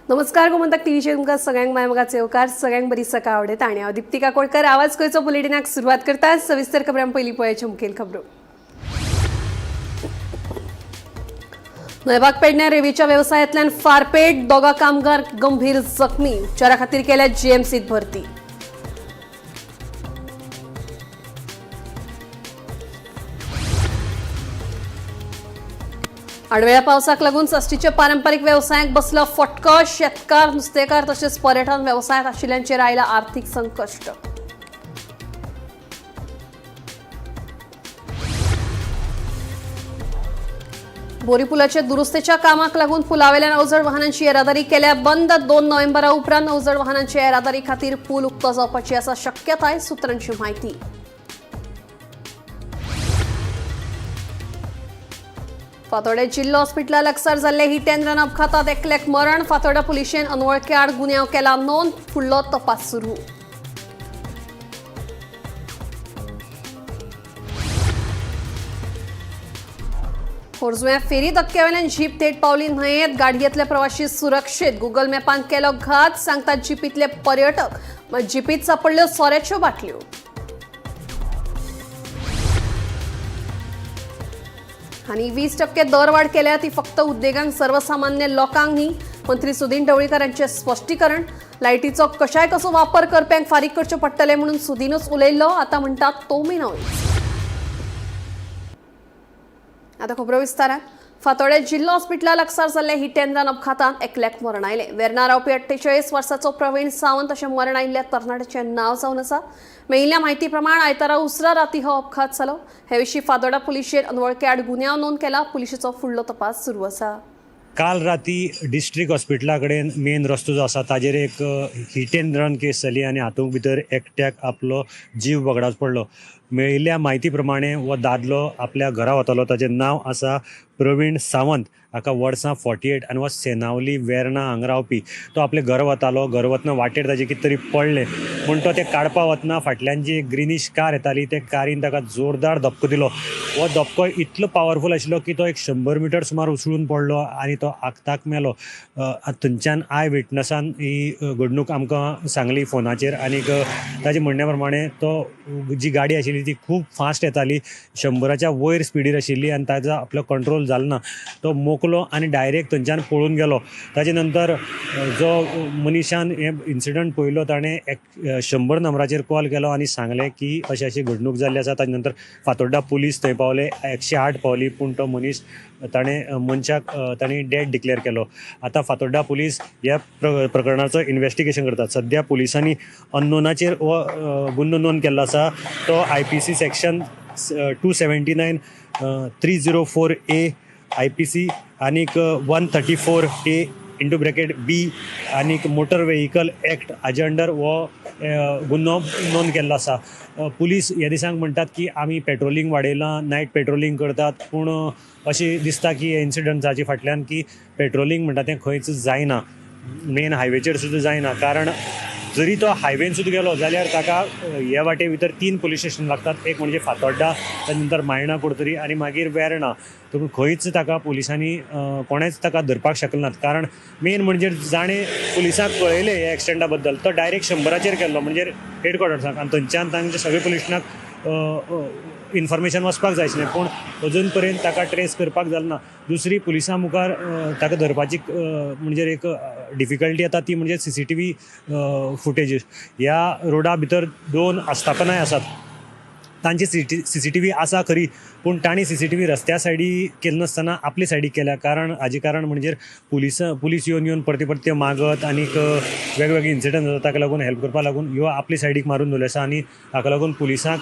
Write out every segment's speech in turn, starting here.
नमस्कार, गोमंतक टीव्हीचेर तुमकां सगळ्यांक माय मोगाचो येवकार. सगळ्यांक बरी सकाळ आवडटा आनी हांव दिप्ती काकोडकर. आवाज गोंयचो बुलेटिनाक सुरवात करता. सविस्तर खबरां. पयलीं पळयाच्यो मुखेल खबरो. न्हयबाग पेडण्यां रेवेच्या वेवसायांतल्यान फारपेट. दोगा कामगार गंभीर जखमी. उपचारा खातीर केल्या जीएमसीत भरती. आडवेळ्या पावसाक लागून साश्टीच्या पारंपरीक वेवसायाक बसलो फटको. शेतकार, नुस्तेकार तशेंच पर्यटन वेवसायांत आशिल्ल्यांचेर आयला आर्थीक संकश्ट. बोरी पुलाच्या दुरुस्तेच्या कामाक लागून पुलावेल्यान अवजड वाहनांची येरादारी केल्या बंद. 2 नोव्हेंबरा उपरांत अवजड वाहनांच्या येरादारी खातीर पूल उक्तो जावपाची आसा शक्यताय. सुत्रांची म्हायती. फातोर्डे जिल्लो हॉस्पिटला लागसार जाल्ले हिट अँड रन अपघातात एकल्याक मरण. फातोर्डा पुलिशेन अनवळखे आड गुन्यांव केला नोंद. फुडलो तपास सुरू. खोर्जुव्यां फेरी धक्क्यावेल्यान जीप थेट पावली न्हंयेत. गाडयेंतले प्रवाशी सुरक्षीत. गुगल मॅपान केलो घात, सांगतात जिपीतले पर्यटक. मात जिपीत सापडल्यो सोऱ्याच्यो बाटल्यो. आनी 20% दरवाढ केल्या ती फक्त उद्देगांक, सर्वसामान्य लोकांक न्ही, मंत्री सुदीन ढवळीकर यांचें स्पश्टीकरण. लायटीचो कशाय कसो वापर करप्यांक फारीक करचे पडटले म्हणून सुदीनच उलयल्लो, आतां म्हणटात तो नॉयज. आता खबरो विस्तारात. फातोड्डें जिल्लो हॉस्पिटला लागसार जाल्ल्या हिट अँड रन अपघातांत एकल्याक मरण आयलें. वेर्णा रावपी 48 वर्साचो प्रवीण सावंत अशें मरण आयिल्ल्या तरणाट्याचें नांव जावन आसा. मेळिल्ल्या म्हायती प्रमाण आयतारा उसरा राती हो अपघात जालो. हे विशीं फातोड्डा पुलिशेन अनवळखे आड गुन्यांव नोंद केला. पुलिशेचो फुडलो तपास सुरू आसा. काल राती डिस्ट्रिक्ट हॉस्पिटला कडेन मेन रस्तो जो आसा ताजेर एक हिट एंड रन केस जाली आनी हातूंत भितर एकट्याक आपलो जीव वगडावचो पडलो. मेळिल्ल्या म्हायती प्रमाणे हो दादलो आपल्या घरा वतालो. ताजें नांव आसा प्रवीण सावंत. हाका वर्सां 48 आनी हो सेनावली वेर्णा हांगा रावपी. तो आपल्या घर वतालो. घर वतना वाटेर ताजें कितें तरी पडलें पूण तो तें काडपा वतना फाटल्यान जी एक ग्रिनीश कार येताली ते कारीन ताका जोरदार धपको दिलो. हो धपको इतलो पावरफूल आशिल्लो की तो एक 100 मिटर सुमार उसळून पडलो आनी तो आक्ताक मेलो. थंयच्यान I विटनसान ही घडणूक आमकां सांगली फोनाचेर आनीक ताजे म्हणण्या प्रमाणे तो जी गाडी आशिल्ली ती खूब फास्ट येताली, 100च्या वयर स्पिडीर आशिल्ली आनी ताजो आपलो कंट्रोल जालो ना. तो मोकलो आनी डायरेक्ट थंयच्यान पळून गेलो. ताजे नंतर जो मनशान हे इन्सिडंट पळयलो ताणें एक 100 नंबराचेर कॉल केलो आनी सांगलें की अशी अशी घडणूक जाल्ली आसा. ताजे नंतर फातोड्डा पुलीस थंय पावले, 108 पावली पूण तो मनीस ताणें मनशाक तांणी डेड डिक्लेअर केलो. आतां फातोड्डा पुलीस ह्या प्रकरणाचो इन्वेस्टिगेशन करतात. सद्या पुलिसांनी अननोनाचेर हो गुन्हो नोंद केल्लो आसा. तो IPC section 279, 304A IPC आनीक 134A into bracket B आनीक मोटर व्हेकल एक्ट हाजे अंडर हो गुन्हो नोंद केल्लो आसा. पुलीस ह्या दिसांक म्हणटात की आमी पेट्रोलिंग वाडयलां, नायट पेट्रोलिंग करतात, पूण अशें दिसता की हे इन्सिडंट्साचे फाटल्यान की पेट्रोलिंग म्हणटा तें खंयच जायना. मेन हायवेचेर सुद्दां जायना, कारण जरी तो हायवेन सुद्दां गेलो जाल्यार ताका हे वाटे भितर 3 पुलीस स्टेशन लागतात. एक म्हणजे फातोड्डा, ताजे नंतर मायणा कुडतरी आनी मागीर वेर्णा. पूण खंयच ताका पुलिसांनी कोणेच ताका धरपाक शकले नात, कारण मेन म्हणजे जाणें पुलिसांक कळयलें ह्या एक्सिडंटा बद्दल तो डायरेक्ट 100चेर गेल्लो, म्हणजे हेडक्वॉर्टर्साक, आनी थंयच्यान तांच्या सगळे पुलिसांक इन्फॉर्मेशन वचपाक जाय आशिल्लें, पूण अजून पर्यंत ताका ट्रेस करपाक जालें ना. दुसरी पुलिसां मुखार ताका धरपाची म्हणजे एक डिफिकल्टी येता ती म्हणजे CCTV footages. ह्या रोडा भितर 2 आस्थापनाय आसात, तांची CCTV आसा खरी, पूण तांणी CCTV रस्त्या सायडी केले नासतना आपले सायडीक केल्या. कारण हाजें कारण म्हणजे पुलीस येवन येवन परते परते मागत आनीक वेगवेगळे इन्सिडंट जाता, ताका लागून हेल्प करपाक लागून ह्यो आपले सायडीक मारून दवरल्यो आसा आनी हाका लागून पुलिसांक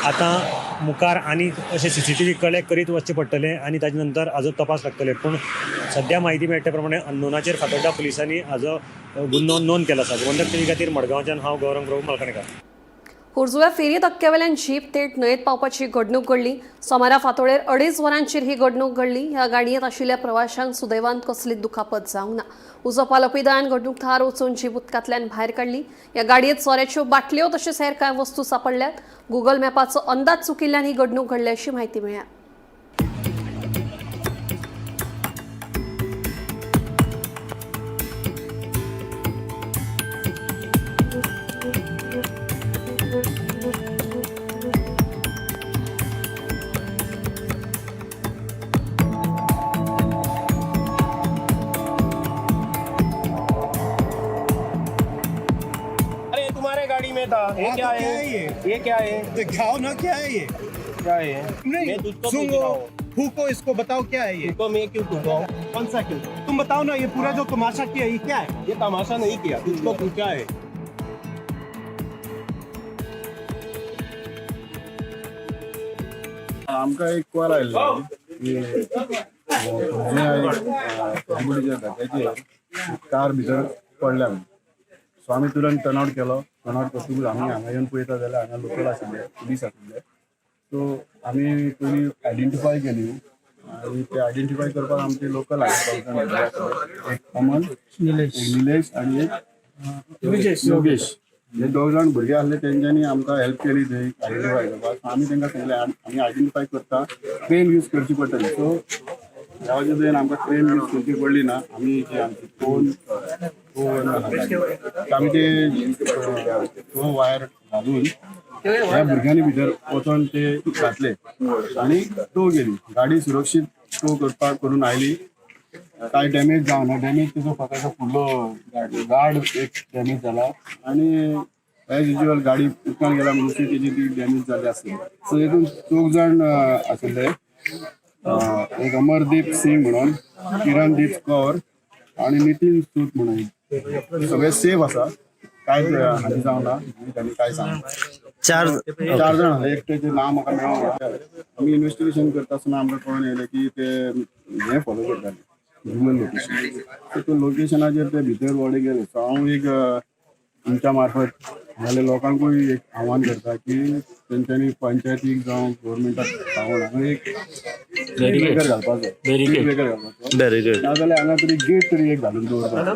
आतां मुखार आनी अशें CCTV collect करीत वचचें पडटलें आनी ताजे नंतर हाजो तपास लागतले. पूण सद्या म्हायती मेळटा प्रमाणे अननोनाचेर फातोड्डा पुलिसांनी हाजो गुन्हो नोंद केला आसा. गोमंतक टीव्ही खातीर मडगांवच्यान हांव गौरंग प्रभू मलकणेकार. खोर्जुव्या फेरी धक्क्यावेल्यान जीप थेट न्हंयेत पावपाची घडणूक घडली. सोमारा फांतोडेर 2.5 वरांचेर ही घडणूक घडली. ह्या गाडयेंत आशिल्ल्या प्रवाशांक सुदैवान कसलीच दुखापत जावंक ना. उजो पालोवपी दळान घडणूक थळार वचून जीप उदकांतल्यान भायर काडली. ह्या गाडयेंत सोऱ्याच्यो बाटल्यो तशेंच हेर कांय वस्तू सापडल्यात. गुगल मॅपाचो अंदाज चुकिल्ल्यान ही घडणूक घडली अशी म्हायती मेळ्ळ्या. ये क्या है? ये क्या है? दिखाओ ना क्या है ये। क्या है? नहीं, मैं तुझको पूछ सूंघो, रहा हूँ। फूको इसको, बताओ क्या है ये। तुमको मैं क्यों पूछा? वन सेकंड, तुम बताओ ना, ये पूरा जो तमाशा किया ये क्या है? ये तमाशा नहीं किया, तुझको पूछा है। आमकां एक कॉल आयिल्लो की पणजेच्या धक्याचेर कार भितर पडल्या म्हणून. सो आमी तुरंत टर्नआउट केलो. टर्नआउट करतकूच आमी हांगा येवन पळयता जाल्यार हांगा लोकल आशिल्ले, पुलीस आशिल्ले. सो आमी पयलीं आयडेंटिफाय केली आनी ते आयडेंटिफाय करपाक आमचे लोकल आशिल्ले, एक अमन, एक निलेश आनी एक योगेश. हे दोग जाण भुरगे आसले, तेंच्यांनी आमकां हेल्प केली थंय आयडेंटिफाय करपाक. आमी तांकां सांगलें, आमी आयडेंटिफाय करता, क्रेन यूज करची पडटली. सो ह्या वजेन आमकां क्रेन यूज करची पडली ना. आमी जी आमची फोन आमी ते तो वायर घालून ह्या भुरग्यांनी भितर वचोन ते घातले आनी टो गेली गाडी. सुरक्षीत टो करपाक करून आयली. कांय डॅमेज जावना. डॅमेज तिचो फक्त फुडलो गार्ड एक डॅमेज जाला आनी एज युजल गाडी उदकान गेला म्हणून ती तेजी ती डॅमेज जाली आसली. सो हितून चौग जाण आशिल्ले, एक अमरदीप सिंग म्हणून, किरणदीप कौर आनी नितीन सूत म्हणून. सगळे सेफ आसा, कांयच हानी जावना आनी कांय सांगना. चार चार जाण आसले, एकट्याचें नांव म्हाका मेळोंक ना. आमी इन्वेस्टिगेशन करता आसतना आमकां कळून येयलें की ते हें फॉलो करताले, गुगल लोकेशन. सो तो लोकेशनाचेर ते भितर वडे गेले. सो हांव एक तुमच्या मार्फत नाल्यार लोकांकूय एक आव्हान करता की तेंच्यांनी पंचायतीक जावं गोवोरमेंटाक सांगून हांगा एक स्पीड ब्रेकर घालपाचो, स्पीड ब्रेकर घालपाचो. बॅरिकेड. नाजाल्यार हांगा तरी गेट तरी एक घालून दवरपाचो,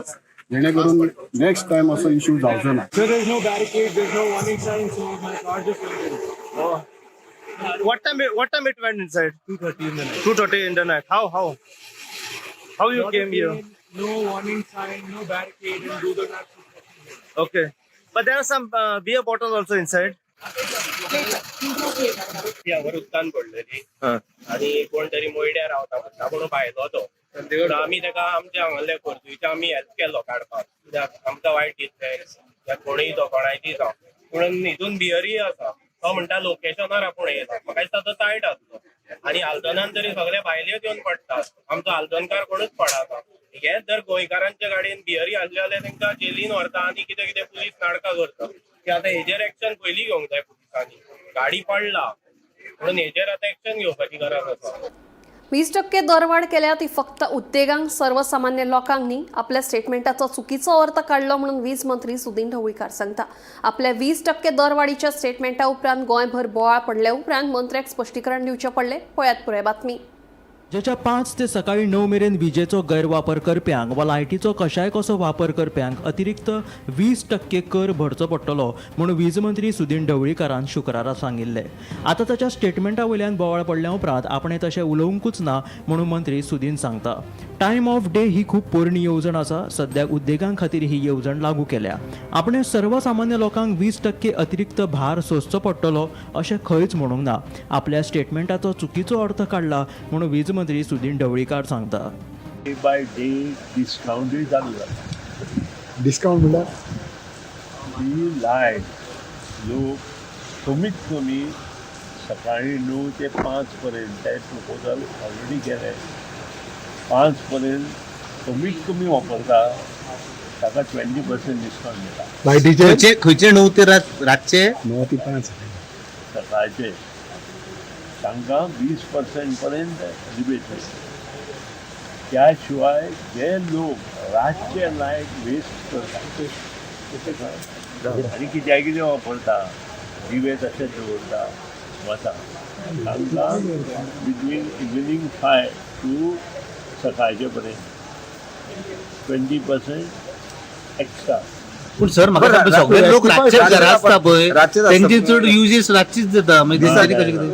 जेणे करून नेक्स्ट टायम असो इशू जावचो ना. So there's no barricade, there's no warning sign, so my car just went in. What time it went inside? 2:30 in the night. 2:30 in the night. How you Not came a here? crane, no warning sign, no barricade, and Google Maps is nothing here. Okay. But there are some beer bottles also inside. वर उदकान पडलेली आनी कोण तरी मोयड्या रावता म्हणटा, पूण भायलो तो. पूण आमी ताका आमच्या हांगासरले खोर्जुंवें आमी हेल्प केलो काडपाक, कित्याक आमकां वायट दिसलें, कित्याक कोणूय तो कोणायची जावं. पूण हितून बियरीय आसा. तो म्हणटा लोकेशनार आपूण येयला. म्हाका दिसता तो तायट आसलो. आनी आल्दोनान तरी सगळे भायलेच येवन पडटात, आमचो आल्दोनकार कोणूच पडना. हेच जर गोंयकारांच्या गाडयेन बियरी आसले जाल्यार तांकां जेलीन व्हरता आनी कितें कितें पुलीस नाटकां करता. की आतां हेजेर एक्शन पयलीं घेवंक जाय पुलिसांनी. गाडी पडला म्हणून हेजेर आतां एक्शन घेवपाची गरज आसा. 20% दरवाढ केल्या ती फक्त उद्देगांक, सर्वसामान्य लोकांक न्ही. आपल्या स्टेटमेंटाचो चुकीचो अर्थ काडलो म्हणून वीज मंत्री सुदिन ढवळीकार सांगता. आपल्या 20% दरवाढीच्या स्टेटमेंटा उपरांत गोंयभर बोवाळ पडल्या उपरांत मंत्र्याक स्पश्टीकरण दिवचें पडलें. पळयात पुराय बातमी. ज्याच्या 5 ते सकाळी 9 मेरेन विजेचो गैरवापर करप्यांक वा लायटीचो कशाय कसो वापर करप्यांक अतिरिक्त 20% कर भरचो पडटलो म्हूण वीज मंत्री सुदिन ढवळीकारान शुक्रारा सांगिल्लें. आतां ताच्या स्टेटमेंटा वयल्यान बोवाळ पडल्या उपरांत आपणें तशें उलोवंकूच ना म्हणून मंत्री सुदिन सांगता. टायम ऑफ डे ही खूब पोरणी येवजण आसा. सद्याक उद्देगां खातीर ही येवजण लागू केल्या. आपणें सर्वसामान्य लोकांक 20% अतिरिक्त भार सोंसचो पडटलो अशें खंयच म्हणूंक ना. आपल्या स्टेटमेंटाचो चुकीचो अर्थ काडला म्हणून वीज मंत्री सुदिन ढवळीकार सांगता. डे बाय डे डिस्कावंटूय चालू जाला. डिस्कावंट म्हणल्यार? ही लायट लोक कमीत कमी सकाळी 9 ते 5 पर्यंत, ते प्रपोजल ऑलरेडी केलें, 5 पर्यंत कमीत कमी वापरता ताका 20% डिस्कावंट दिता. लायटीचे? खंयचे 9 ते रातचे? 9 ते 5. सकाळचे तांकां 20% पर्यंत रिबेट मेळटा. त्या शिवाय जे लोक रातचे लायट वेस्ट करता आनी कित्याक कितें वापरता, दिवे तशेच दवरता वता, तांकां बिटवीन इवनींग 5 टू सकाळचे पर्यंत 20% एक्स्ट्रा. पूण सर, म्हाका सगळे लोक रातचेच घरा आसता पळय, तेंची चड युजेस रातचीच जाता. मागीर दिसांनी कशें कितें?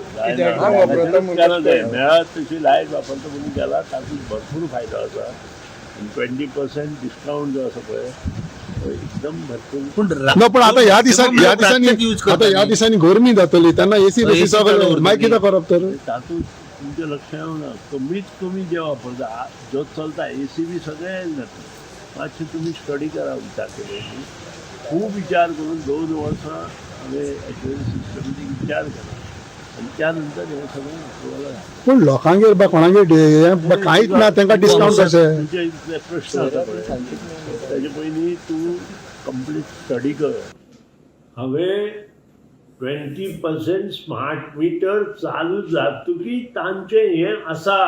मेळत तशी लायट वापरता म्हणून गेला, तातूंत भरपूर फायदो आसा. 20% डिस्कावंट जो आसा पळय तो एकदम भरपूर. पूण ना, पण आता ह्या दिसांनी, ह्या दिसांनी यूज आता ह्या दिसांनी गरमी जातली तेन्ना एसी AC चालू उरतली. मागीर कितें करप तर? तातूंत तुमचें लक्ष येवना, कमीत कमी जे वापरता जो चलता एसी बी सगळें जाता. मातशें तुमी स्टडी करा, विचार केले, खूब विचार करून 2 वर्सां हांवें एक्चुअली सिस्टमॅटीक विचार केला आनी त्या नंतर हें सगळें अप्रुवल घातलें. पूण लोकांगेर बा कोणागेर हें बा कांयच ना, तांकां डिस्कावंट कशें? तुजे इतले प्रश्न आसा पळय, ताजे पयलीं तूं कंप्लीट स्टडी कर. हांवें 20% स्मार्ट मिटर चालू जातकीच तांचें हें आसा,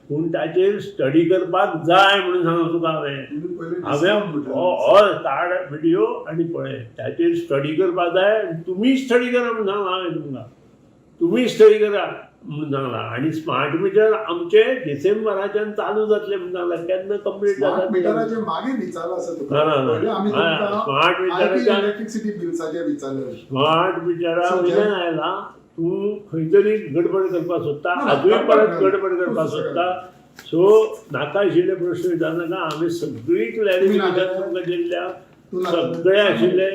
पूण ताचेर स्टडी करपाक जाय म्हणून सांगला तुका हांवें. हांवें हय काड विडियो आनी पळय, ताचेर स्टडी करपाक जाय आनी तुमी स्टडी करा म्हणून सांगलां हांवें तुमकां. तुमी स्टडी करा म्हणून सांगलां. आनी स्मार्ट मिटर आमचे डिसेंबराच्यान चालू जातले म्हणून सांगलां. केन्ना कंप्लीट स्मार्ट जाता? मिटराचे मागीर विचारलं आसा तुका. ना, ना, ना. पयलीं आमी हय, तुमकां स्मार्ट मिटराच्या इलेक्ट्रिसिटी बिल्साचेर विचारलें. स्मार्ट मिटरा So, वयल्यान आयला तूं, खंय तरी गडबड करपाक सोदता. ना, आजूय गडबड परत ना. गडबड करपाक सोदता. सो नाका आशिल्ले प्रश्न विचारनाका. हांवें सगळी क्लॅरिफिकेशन तुमकां दिल्ल्या. तूं नाका. सगळे आशिल्ले,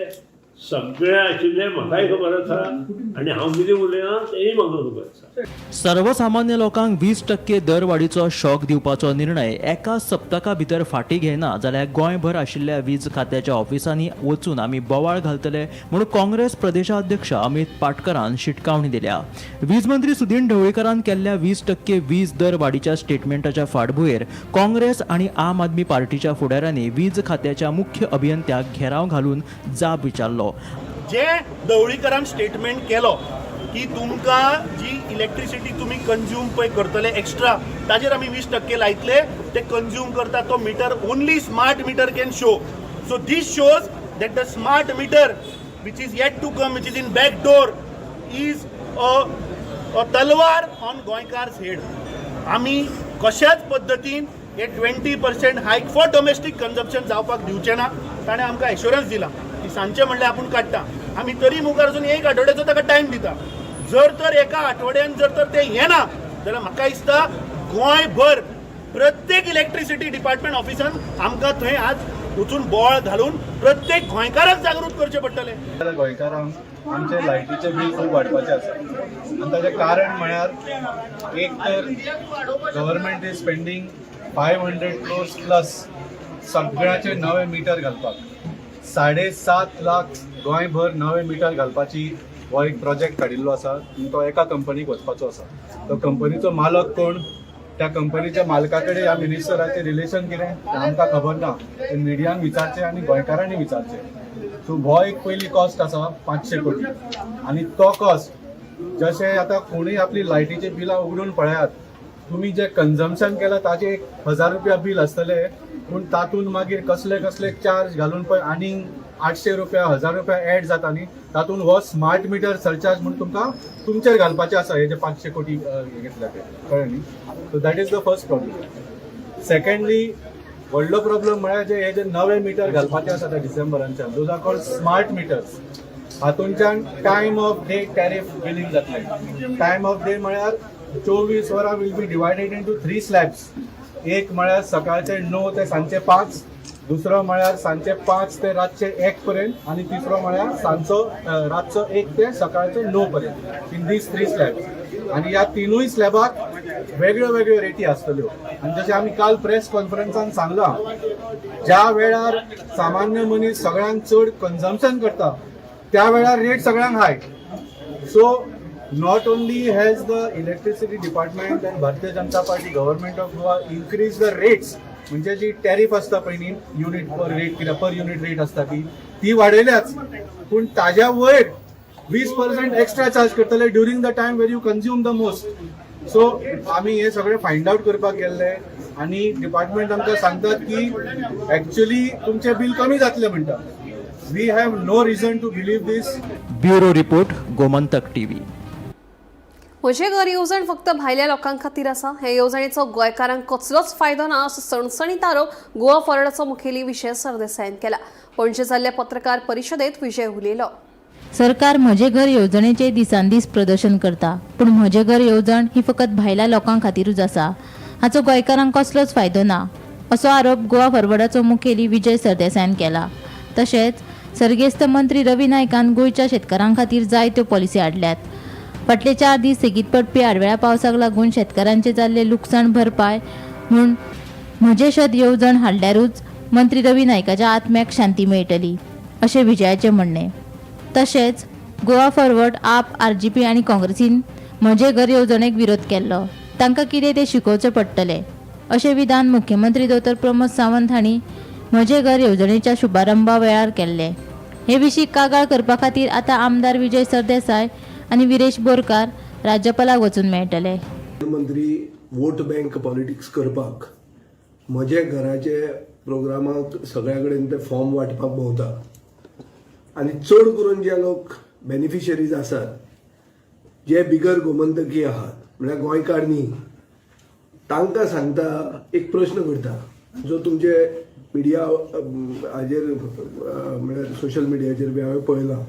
सगळे आशिल्ले म्हाकाय खबर आसा आनी हांव कितें उलयना तेंय म्हाका खबर आसा. सर्वसामान्य लोकांक 20% दरवाडीचो शॉक दिवपाचो निर्णय एका सप्तका भितर फाटीं घेयना जाल्यार गोंयभर आशिल्ल्या वीज खात्याच्या ऑफिसांनी वचून आमी बोवाळ घालतले म्हूण काँग्रेस प्रदेशाध्यक्ष अमित पाटकरान शिटकावणी दिल्या. वीज मंत्री सुदीन ढवळीकरान केल्ल्या 20% वीज दर वाडीच्या स्टेटमेंटाच्या फाटभुंयेर काँग्रेस आनी आम आदमी पार्टीच्या फुडाऱ्यांनी वीज खात्याच्या मुख्य अभियंत्याक घेराव घालून जाब विचारलो. जे ढवळीकरान स्टेटमेंट केलो की तुमकां जी इलेक्ट्रिसिटी तुमी कंज्यूम पळय करतले एक्स्ट्रा, ताजेर आमी 20% लायतले, ते कंज्यूम करता तो meter only smart meter can show. So this shows that the smart meter which is yet to come, which is in back door, is a तलवार ऑन गोंयकार्स हेड. आमी कशाच पद्दतीन हे 20% hike for domestic consumption जावपाक दिवचे ना. ताणें आमकां एश्योरन्स दिला की सांजचे म्हणल्यार आपूण काडटा. आमी तरी मुखार वचून एक आठवड्याचो ताका टायम दिता. जर तर एका आठवड्यान जर तर ते येना जाल्यार म्हाका दिसता गोंयभर प्रत्येक इलेक्ट्रिसिटी डिपार्टमेंट ऑफिसान आमकां थंय आज वचून बोवाळ घालून प्रत्येक गोंयकाराक जागृत करचें पडटलें. गोंयकारांक आमचे लायटीचे बील खूब वाडपाचें आसा आनी ताचें कारण म्हळ्यार एक तर government is spending 500 crores plus सगळ्याचे नवे मिटर घालपाक. 7.5 लाख गोंयभर नवे मिटर घालपाची हो एक प्रोजेक्ट काडिल्लो आसा आनी तो एका कंपनीक वचपाचो आसा. तो कंपनीचो मालक कोण, त्या कंपनीच्या मालका कडेन ह्या मिनिस्टराचें रिलेशन कितें तें आमकां खबर ना. तें मिडियान विचारचें आनी गोंयकारांनी विचारचें. सो हो एक पयली कॉस्ट आसा 500 कोटी. आनी तो कॉस्ट जशें आतां कोणूय आपली लायटीची बिलां उगडून पळयात तुमी, जे कन्जम्पशन केलां ताजें 1000 रुपया बील आसतलें, पूण तातूंत मागीर कसले कसले चार्ज घालून पळय आनीक 800 रुपया, 1000 रुपया एड जाता न्ही. तातूंत हो स्मार्ट मिटर सरचार्ज म्हूण तुमकां तुमचेर घालपाचें आसा, हे जे 500 कोटी हे घेतल्या ते, कळ्ळें न्ही? So that is the first problem. Secondly, व्हडलो प्रॉब्लम म्हळ्यार जे हे जे नवे मिटर घालपाचे आसा ते डिसेंबरांच्यान, those are called smart meters. हातूंच्यान time of day tariff billing जातलें. टायम ऑफ डे म्हळ्यार 24 वरां will be divided into three slabs. एक म्हळ्यार सकाळचे 9 ते सांजचे 5, दुसरो म्हळ्यार सांजचे 5 ते रातचे 1 पर्यंत आनी तिसरो म्हळ्यार सांजचो रातचो 1 ते सकाळचे 9 पर्यंत, इन these three slabs. आनी ह्या तिनूय स्लॅबाक वेगळ्यो वेगळ्यो रेटी आसतल्यो. आनी जशें आमी काल प्रेस कॉन्फरन्सान सांगलां, ज्या वेळार सामान्य मनीस सगळ्यांत चड कन्जम्पशन करता त्या वेळार रेट सगळ्यांक हाय. So not only has the electricity department and Bharatiya Janata Party government of Goa increase the rates, म्हणजे जी टॅरिफ आसता पळय न्ही, युनिट पर रेट कितें, पर युनिट रेट आसता ती ती वाडयल्याच, पूण ताज्या वयर 20% एक्स्ट्रा चार्ज करतले during the time where you consume the most. So आमी हे सगळे फायंड आवट करपाक गेल्ले आनी डिपार्टमेंट आमकां सांगतात की एक्च्युअली तुमचें बील कमी जातलें म्हणटा. We have no reason to believe this. Bureau report, Gomantak TV. म्हजें घर येवजण फक्त भायल्या लोकां खातीर आसा. हे येवजणेचो गोंयकारांक कसलोच फायदो ना असो सणसणीत आरोप गोवा फॉरवर्डाचो मुखेली विजय सरदेसायान केला. पणजे जाल्ल्या पत्रकार परिशदेत विजय उलयलो. सरकार म्हजें घर येवजणेचें दिसान दीस प्रदर्शन करता, पूण म्हजें घर येवजण ही फकत भायल्या लोकां खातीरूच आसा. हाचो गोंयकारांक कसलोच फायदो ना असो आरोप गोवा फॉरवर्डाचो मुखेली विजय सरदेसायान केला. तशेंच सर्गेस्त मंत्री रवी नायकान गोंयच्या शेतकारां खातीर जायत्यो पॉलिसी हाडल्यात. फाटले 4 दीस सेगीत पडपी आडवेळ्या पावसाक लागून शेतकारांचें जाल्लें लुकसाण भरपाय म्हूण म्हजें शेत येवजण हाडल्यारूच मंत्री रवी नायकाच्या आत्म्याक शांती मेळटली अशें विजयाचें म्हणणें. तशेंच गोवा फॉरवर्ड, आप, आरजीपी आनी काँग्रेसीन म्हजें घर येवजणेक विरोध केल्लो. तांकां कितें तें शिकोवचें पडटलें अशें विधान मुख्यमंत्री दोतोर प्रमोद सावंत हांणी म्हजें घर येवजणेच्या शुभारंभा वेळार केल्लें. हे विशीं कागाळ करपा खातीर आतां आमदार विजय सरदेसाय आनी विरेश बोरकार राज्यपालाक वचून मेळटले. मुख्यमंत्री वोट बँक पॉलिटिक्स करपाक म्हजे घराचे प्रोग्रामाक सगळ्या कडेन ते फॉर्म वांटपाक भोंवता आनी चड करून जे लोक बेनिफिशरीज आसात, जे बिगर गोमंतकी आहात, म्हळ्यार गोंयकार न्ही, तांकां सांगता, एक प्रश्न करता जो तुमचे मिडिया हाजेर, म्हळ्यार सोशल मिडियाचेर बी हांवें पळयलां,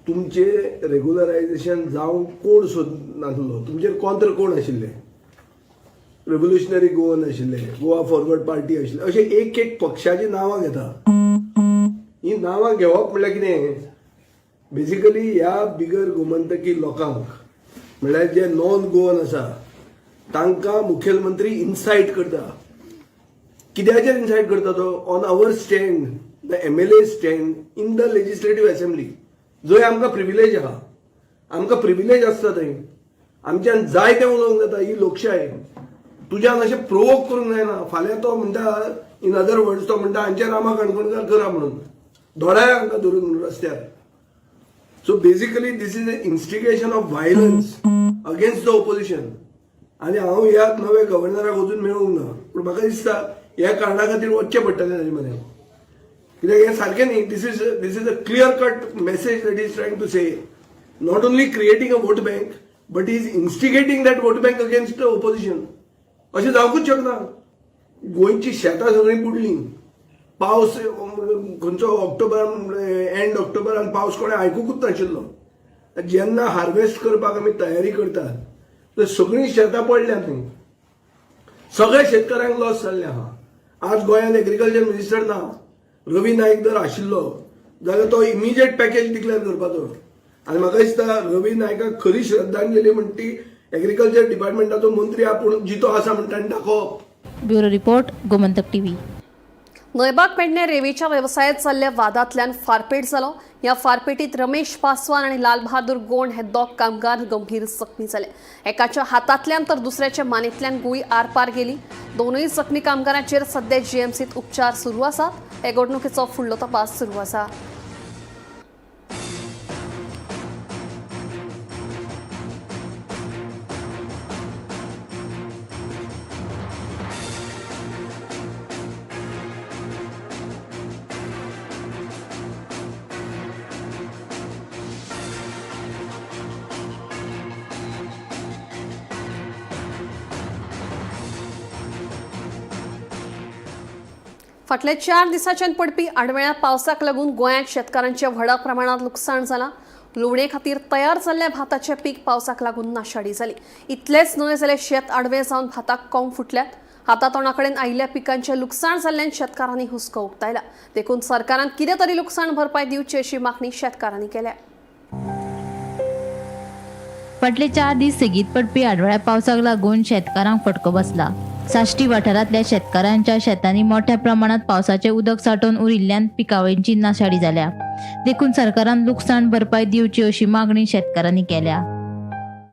तुमचे रेगुलरायझेशन जावंक कोण सोदनासलो, तुमचेर कॉंत्र कोण आशिल्ले? रेव्होल्युशनरी गोवन आशिल्ले, गोवा फॉरवर्ड पार्टी आशिल्ले, अशे एक एक पक्षाची नांवां घेता. ही नांवां घेवप म्हणल्यार कितें? बेसिकली ह्या बिगर गोमंतकी लोकांक, म्हणल्यार जे नॉन गोवन आसा, तांकां मुखेलमंत्री इन्सायट करता. कित्याचेर इन्सायट करता तो? On our stand, the MLA stand in the Legislative Assembly, जंय आमकां प्रिविलेज आहा. आमकां प्रिविलेज आसता, थंय आमच्यान जाय तें उलोवंक जाता. ही लोकशाय. तुज्यान अशें प्रोवोक करूंक जायना. फाल्यां तो म्हणटा, इन अदर वर्ड्स तो म्हणटा, हांचे रामा काणकोणकार करा म्हणून, दोळ्या हांकां धरून रस्त्यार. So basically this is a instigation of violence against the opposition. आनी हांव ह्या नव्या गव्हर्नराक अजून मेळूंक ना, पूण म्हाका दिसता ह्या कारणा खातीर वचचें पडटलें ताजे म्हऱ्यान, कित्याक हें सारकें न्ही. This is a clear cut message that is trying to say, not only creating a vote bank but is instigating that vote bank against the opposition. अशें जावंकूच शकना. गोंयची शेतां सगळीं बुडलीं. पावस खंयचो ऑक्टोबरान, एंड ऑक्टोबरान पावस कोणें आयकुकूच नाशिल्लो. जेन्ना हार्वेस्ट करपाक आमी तयारी करतात, तर सगळीं शेतां पडल्यात थंय. सगळ्या शेतकऱ्यांक लॉस जाल्लें आहा. आज गोंयांत एग्रीकल्चर मिनिस्टर ना. रवी नायक जर आशिल्लो जाल्यार तो इमिजिएट पॅकेज डिक्लेअर करपाचो. आनी म्हाका दिसता रवी नायकाक खरी श्रद्धांजली म्हण ती एग्रीकल्चर डिपार्टमेंटाचो मंत्री आपूण जितो आसा म्हण ताणें दाखोवप. Bureau report, Gomantak TV. Naibag Pedne रेवेच्या वेवसायात जाल्ल्या वादांतल्यान फारपेट जालो. ह्या फारपेटीत रमेश पासवान आनी लालबहादूर गोंड हे दोग कामगार गंभीर जखमी जाले. एकाच्या हातांतल्यान तर दुसऱ्याच्या मानेंतल्यान गुळी आरपार गेली. दोनूय जखमी कामगारांचेर सध्या जीएमसीत उपचार सुरू आसात. हे घडणुकेचो फुडलो तपास सुरू आसा. फाटल्या 4 दिसांच्यान पडपी आडवेळ्या पावसाक लागून गोंयांत शेतकारांचें व्हडा प्रमाणांत लुकसाण जालां. लुवणे खातीर तयार जाल्ल्या भाताचें पीक पावसाक लागून नाशाडी जाली. इतलेंच न्हय जाल्यार शेत आडवें जावन भाताक कोंब फुटल्यात. हाता तोंडा कडेन आयिल्ल्या पिकांचें लुकसाण जाल्ल्यान शेतकारांनी हुस्को उक्तायला. देखून सरकारान कितें तरी लुकसाण भरपाय दिवची अशी मागणी शेतकारांनी केल्या. फाटले 4 दीस सेगीत पडपी आडवेळ्या पावसाक लागून शेतकारांक फटको बसला. साश्टी वाठारांतल्या शेतकारांच्या शेतांनी मोठ्या प्रमाणात पावसाचें उदक सांठोवन उरिल्ल्यान पिकावळींची नाशाडी जाल्या. देखून सरकारान लुकसाण भरपाय दिवची अशी मागणी शेतकारांनी केल्या.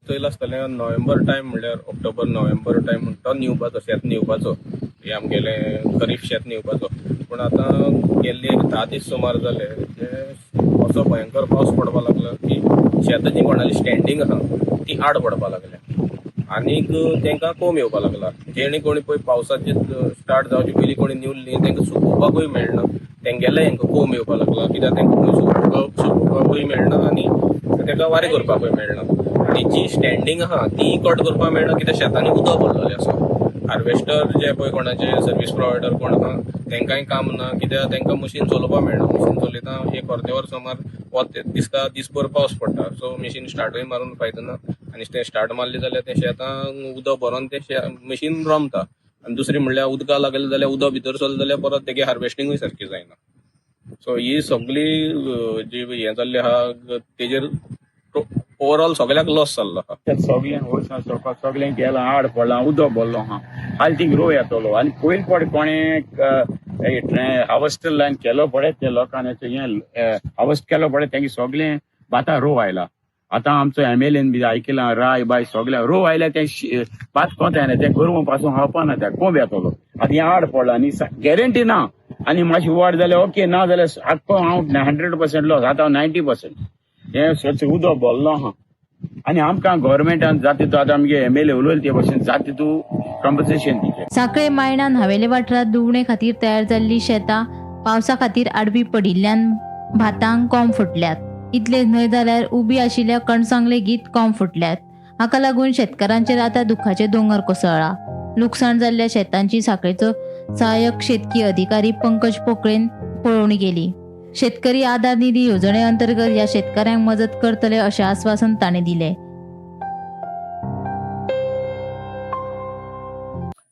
पयलीं आसतालें नोव्हेंबर टायम, म्हणल्यार ऑक्टोबर नोव्हेंबर टायम म्हणटा तो निवपाचो, शेत निवपाचो, हें आमगेलें खरीफ शेत निवपाचो. पूण आतां गेल्ले एक 10 दीस सुमार जाले ते असो भयंकर पावस पडपाक लागलो की शेतां जी कोणाली स्टँडींग आहा ती आड पडपाक लागल्या आनीक तांकां कोंब येवपाक लागला. जेणे कोणी पळय पावसाचे स्टार्ट जावचे पयलीं कोणी निवल्ली तांकां सुकोवपाकूय मेळना, तेंगेले हेंकां कोंब येवपाक लागला, कित्याक तांकां सुकोवपाकूय मेळना आनी ताका वारें करपाकूय मेळना. आनी जी स्टँडींग आहा ती कट करपाक मेळना, कित्याक शेतांनी उदक भरलेलें आसा. हार्वेस्टर जे पळय कोणाचे सर्वीस प्रोवायडर कोण आहा तांकांय काम ना, कित्याक तांकां मशीन चलोवपाक मेळना. मशीन चलयता एक अर्दे वर सुमार वत दिसता, दीसभर पावस पडटा, सो मशीन स्टार्टूय मारून फायदो ना. आनी तें स्टार्ट मारलें जाल्यार तें शेतां उदक भरोन तें मशीन रोमता. आनी दुसरें म्हणल्यार उदका लागलें जाल्यार उदक भितर सरलें जाल्यार परत तेगे हार्वेस्टिंगूय सारकी जायना. सो ही सगळी जी हें जाल्ली आहा तेजेर ओवरऑल सगळ्याक लॉस जाल्लो आहा. सगळें वचून सगळें गेलां, आड पडलां, उदक भरलो आहा. हाल थिंग रोव येतलो. आनी पयलीं फावटी कोणें हार्वेस्टर लायन केलो पळय, ते लोकांनी हें हार्वेस्ट केलो पळय, तेंगे सगळें भाता रोव आयला. आतां आमचो एमएलएन बी आयकला राय बाय सगल्या रोव आयल्या ते भात कोंत येना, तें गोरवां पासून खावपा ना, त्या कोंब येतलो. आतां हें आड पडला आनी गॅरंटी ना. आनी मातशी वाड जाल्यार ओके, ना जाल्यार आख्खो हांव 100% लॉस. आतां 90% हें स्वच्छ उदक भरलो आहा. आनी आमकां गव्हर्मेंटान जाता तितू आतां आमगे एमएलए उलयले ते भशेन जाता तितू कॉम्पन्सेशन दिवचें. सांखळे मायणान हवेले वाठारांत लुवणे खातीर तयार जाल्ली शेतां पावसा खातीर आडवी पडिल्ल्यान भातांक कोंब फुटल्यात. इतलें न्हय जाल्यार उबी आशिल्ल्या कणसांक लेगीत कोंब फुटल्यात. हाका लागून शेतकारांचेर आतां दुखाचे दोंगर कोसळ्ळा. लुकसाण जाल्ल्या शेतांची सांखळेचो सहाय्यक शेतकी अधिकारी पंकज पोकळेन पळोवणी केली. शेतकरी आधार निधी येवजणे अंतर्गत ह्या शेतकऱ्यांक मजत करतले अशें आस्वासन ताणें दिलें.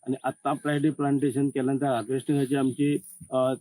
आनी आत्तां प्लॅडी प्लांटेशन केल्या नंतर हार्वेस्टिंगाची आमची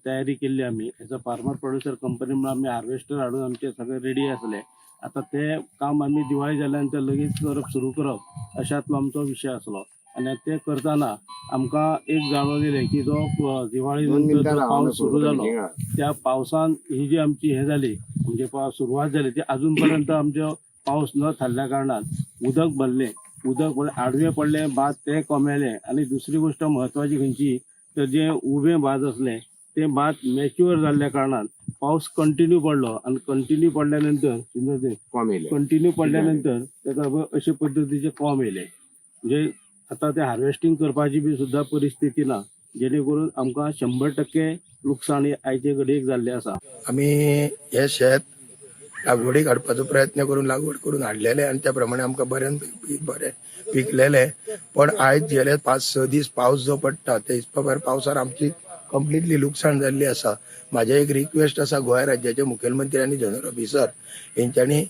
तयारी केल्ली आमी. As a farmer producer company म्हणून आमी हार्वेस्टर हाडून आमचे सगळे रेडी आसले. आतां तें काम आमी दिवाळी जाल्या नंतर लगेच करप सुरू करप अशांतलो आमचो विशय आसलो. आनी तें करतना आमकां एक जाणवलें की जो दिवाळी नंतर जो पावस सुरू जालो त्या पावसान ही जी आमची हें जाली म्हणजे सुरवात जाली ती अजून पर्यंत आमचो पावस न थारल्या कारणान उदक भरलें, उदक आडवें पडलें भात तें कोमेलें. आनी दुसरी गोश्ट म्हत्वाची खंयची तर जें उबें भात आसलें तें भात मॅच्युअर जाल्ल्या कारणान पावस कंटिन्यू पडलो आनी कंटिन्यू पडल्या नंतर कंटिन्यू पडल्या नंतर ताका अशे पद्दतीचे कोंब येयले. म्हणजे आतां तें हार्वेस्टींग करपाची बी सुद्दां परिस्थिती ना, जेणे करून आमकां 100% लुकसाण आयचे घडयेक जाल्लें आसा. आमी हें शेत लागवडीक हाडपाचो प्रयत्न करून लागवड करून हाडलेले आनी त्या प्रमाणे आमकां बरें बरें पिकलेले. पण आयज गेले 5-6 दीस पावस जो पडटा त्या हिसपा भायर पावसान आमची कंप्लिटली लुकसाण जाल्ली आसा. म्हाजें एक रिक्वेस्ट आसा गोंय राज्याचे मुखेलमंत्री आनी जनरल ऑफिसर हेंच्यांनी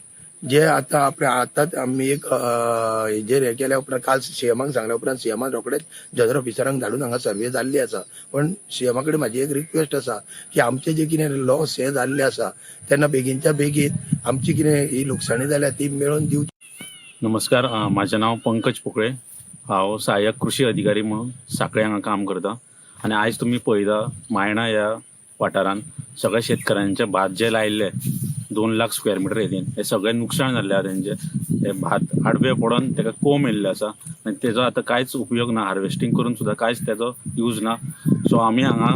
जे आतां आपल्या आतांच आमी एक हेजेर हें केल्या उपरांत काल सीएमाक सांगल्या उपरांत सीएमान रोखडेच जनरल ऑफिसरांक धाडून हांगा सर्वे जाल्ली आसा. पण सीएमा कडेन म्हाजी एक रिक्वेस्ट आसा की आमचे जे कितें लॉस हे जाल्ले आसा तेन्ना बेगीनच्या बेगीन आमची कितें ही लुकसाणी जाल्या ती मेळोवन दिवची. नमस्कार, म्हाजें नांव पंकज पोकळे. हांव सहाय्यक कृशी अधिकारी म्हणून सांखळे हांगा काम करता. आनी आयज तुमी पळयता मायणा ह्या वाठारान सगळ्या शेतकऱ्यांचे भात जे लायिल्ले 2 लाख स्क्वेअर मिटर हेतीन हे सगळें नुकसाण जाल्लें आसा. तेंचे हे भात आडवे पडोन तेका कोंब येयल्ले आसा आनी तेजो आतां कांयच उपयोग ना, हार्वेस्टींग करून सुद्दां कांयच तेजो यूज ना. सो आमी हांगा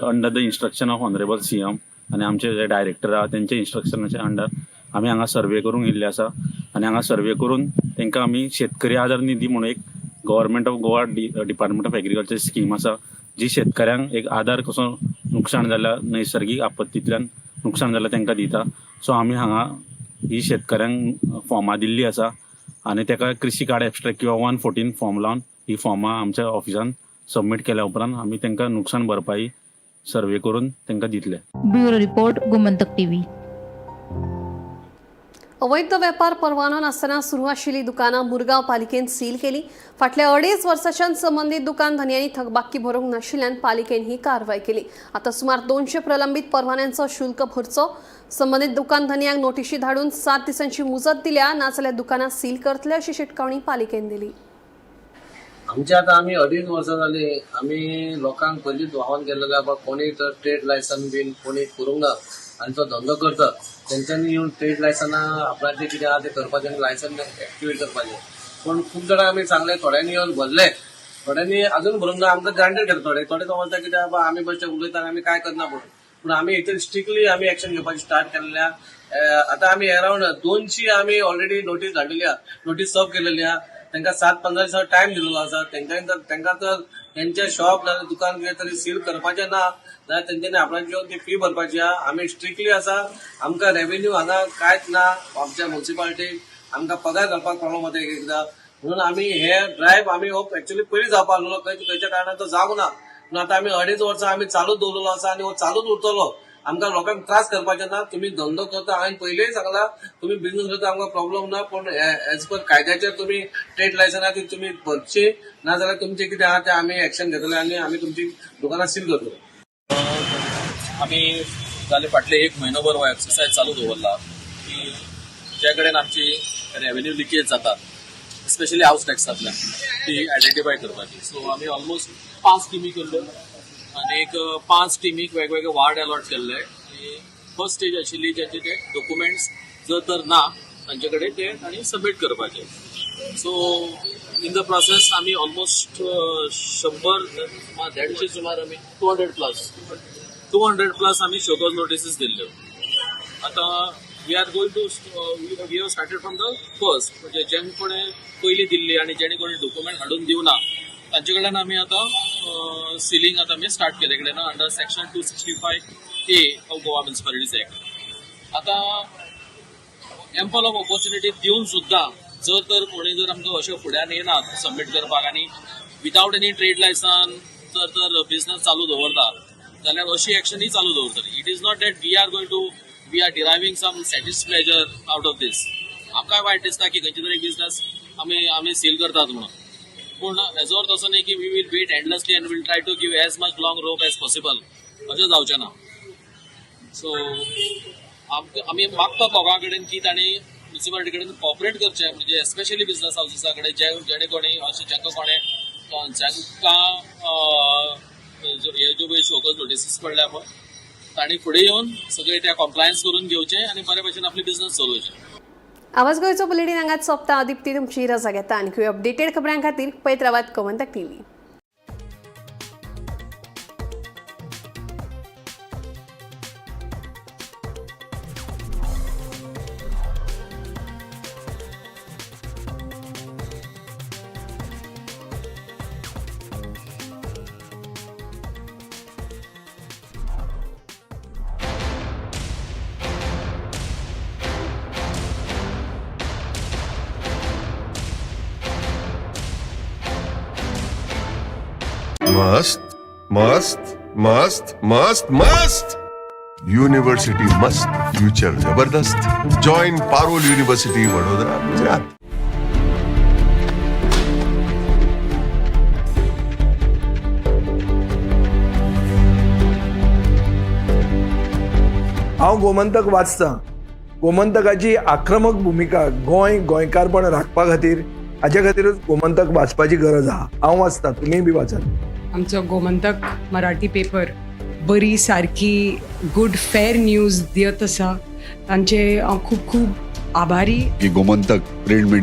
under the instruction of honourable CM आनी आमचे जे डायरेक्टर आहा तेंचे इन्स्ट्रक्शनाच्या अंडर आमी हांगा सर्वे करूंक येयल्ले आसा. आनी हांगा सर्वे करून तांकां आमी शेतकरी आधार निधी म्हणून एक government of Goa department of agriculture scheme आसा, जी शेतकऱ्यांक एक आधार कसो नुकसाण जाल्यार नैसर्गीक आपत्तींतल्यान नुकसान जाल्यार तांकां दिता. सो आमी हांगा ही शेतकऱ्यांक फॉर्मां दिल्ली आसा आनी ताका कृषी कार्ड एबस्ट्रेक्ट किंवा 114 फॉर्म लावन ही फॉर्मां आमच्या ऑफिसान सबमीट केल्या उपरांत आमी तांकां नुकसान भरपाई सर्वे करून तांकां दितले. Bureau report, Gomantak TV. अवैध वेपार परवानो नासतना सुरू आशिल्ली दुकानां मुरगांव पालिकेन सील केली. फाटल्या 2.5 वर्सांच्यान संबंदीत दुकान धनयांनी थकबाकी भरूंक नाशिल्ल्यान पालिकेन ही कारवाय केली. आतां सुमार 200 प्रलंबीत परवान्यांचो शुल्क भरचो. संबंदीत दुकान धनयांक नोटिशी धाडून 7 दिसांची मुजत दिल्या, नाजाल्यार दुकानां सील करतले अशी शिटकावणी पालिकेन दिली. आमच्या आतां आमी 2.5 वर्सां जाली आमी लोकांक पयलींच आव्हान केल्लें बाबा कोणी तर ट्रेड लायसन बीन कोणी करूंक ना आनी तो धंदो करता तेंच्यांनी येवन ट्रेड लायसनां आपणाचें कितें आहा तें करपाचें आनी लायसन एक्टिवेट करपाचें. पूण खूब जाणां आमी सांगलें, थोड्यांनी येवन भरले, थोड्यांनी अजून भरूंक ना. आमकां ग्रांटेड केलें. थोडे थोडे समजता कितें बाबा आमी बशे उलयता आनी आमी कांय करना म्हणून. पूण आमी हेचेर स्ट्रिक्टली आमी एक्शन घेवपाची स्टार्ट केल्ल्या. आतां आमी अरावंड 200 आमी ऑलरेडी नोटीस धाडलेली आहा, नोटीस सर्व केलेली आहा. तांकां 7-15 दिसांचो टायम दिलेलो आसा. तांकां तर तेंचे शॉप नाजाल्यार दुकान कितें तरी सील करपाचें ना जाल्यार तेंच्यांनी आपणाची येवन ती फी भरपाची आहा. आमी स्ट्रिक्टली आसा. आमकां रेवेन्यू हांगा कांयच ना आमच्या मुन्सिपालिटीक. आमकां पगार घालपाक प्रॉब्लम जाता एक एकदां. म्हणून आमी हे ड्रायव्ह आमी हो एक्चुअली पयलीं जावपा आसलेलो, खंयच्या कारणान तो जावंक ना. पूण आतां आमी 2.5 वर्सां आमी चालूच दवरलेलो आसा आनी हो चालूच उरतलो. आमकां लोकांक त्रास करपाचे ना. तुमी धंदो करता, हांवें पयलींय सांगला तुमी बिझनस करता, आमकां प्रॉब्लम ना. पूण एज पर कायद्याचेर तुमी ट्रेड लायसन आहा ती तुमी भरची, नाजाल्यार तुमचें कितें आहा तें आमी एक्शन घेतले आनी आमी तुमची दुकानां सील करतले. आमी जाले फाटले 1 म्हयनोभर हो एक्सरसायज चालू दवरला की ज्या कडेन आमची रेवेन्यू लिकेज जाता स्पेशली हावस टॅक्सांतल्यान ती आयडेंटिफाय करपाची. सो आमी ऑलमोस्ट 5 टिमी केल्ल्यो आनी एक 5 टिमीक वेगवेगळे वार्ड अलॉट केल्ले. आनी फर्स्ट स्टेज आशिल्ली ज्यांचे ते डॉक्युमेंट्स जर तर ना तांचे कडेन ते तांणी सबमीट करपाचे. सो इन the process आमी ऑलमोस्ट 100 150 सुमार आमी 200 प्लस आमी शोकॉज नोटिसीस दिल्ल्यो. आतां we are going to we have started from the first, म्हणजे जेणे कोणें पयलीं दिल्ली आनी जेणे कोणी डॉक्युमेंट हाडून दिवना तांचे कडल्यान आमी आतां सिलींग आतां आमी स्टार्ट केले कडेन under section 265A of Goa Municipalities Act. आतां एम्पल ऑफ ऑपॉर्च्युनिटी दिवन सुद्दां जर तर कोणी जर आमकां अशें फुड्यान येनात सबमीट करपाक आनी विदावट एनी ट्रेड लायसन जर तर बिझनस चालू दवरता जाल्यार अशी एक्शनूय चालू दवरतली. It is not that we are deriving some satispleasure out of this. आमकांय वायट दिसता की खंयचे तरी बिझनस आमी सील करतात म्हणून, पूण हेजो अर्थ असो न्ही की we will wait endlessly and will try to give as much long rope as possible, अशें जावचें ना. सो आमी मागतात लोकां कडेन की तांणी म्युनिसिपालिटी कडेन कॉपरेट करचें, म्हणजे एस्पेशली बिझनस हावसिसा कडेन, जे जेणे कोणी अशें जांकां कोणें जांकां हे ज्यो पळय शोकॉज नोटिसीस पडल्या पळय, तांणी फुडें येवन सगळे त्या कॉम्प्लायन्स करून घेवचें आनी बरे भशेन आपली बिझनस चलोवचे. आवाज गोंयचो बुलेटीन हांगाच सोंपता. दीप्ती तुमची रजा घेता. आणखी अपडेटेड खबरां खातीर पळयत रावात गोमंतक टीव्ही. मस्त मस्त मस्त मस्त मस्त यूनिवर्सिटी मस्त, फ्यूचर जबरदस्त. Join Parul university, Vadodara, Gujarat. हांव गोमंतक वाचतां. गोमंतकाची आक्रमक भुमिका गोंय गोंयकारपण राखपा खातीर, हाच्या खातीरूच गोमंतक वाचपाची गरज आहा. हांव वाचतां, तुमीय बी वाचात. आमचो गोमंतक मराठी पेपर बरी सारकी गुड फेर न्यूज दियत आसा. तांचे हांव खूब खूब आभारी. की गोमंतक प्रिंट मीडिया.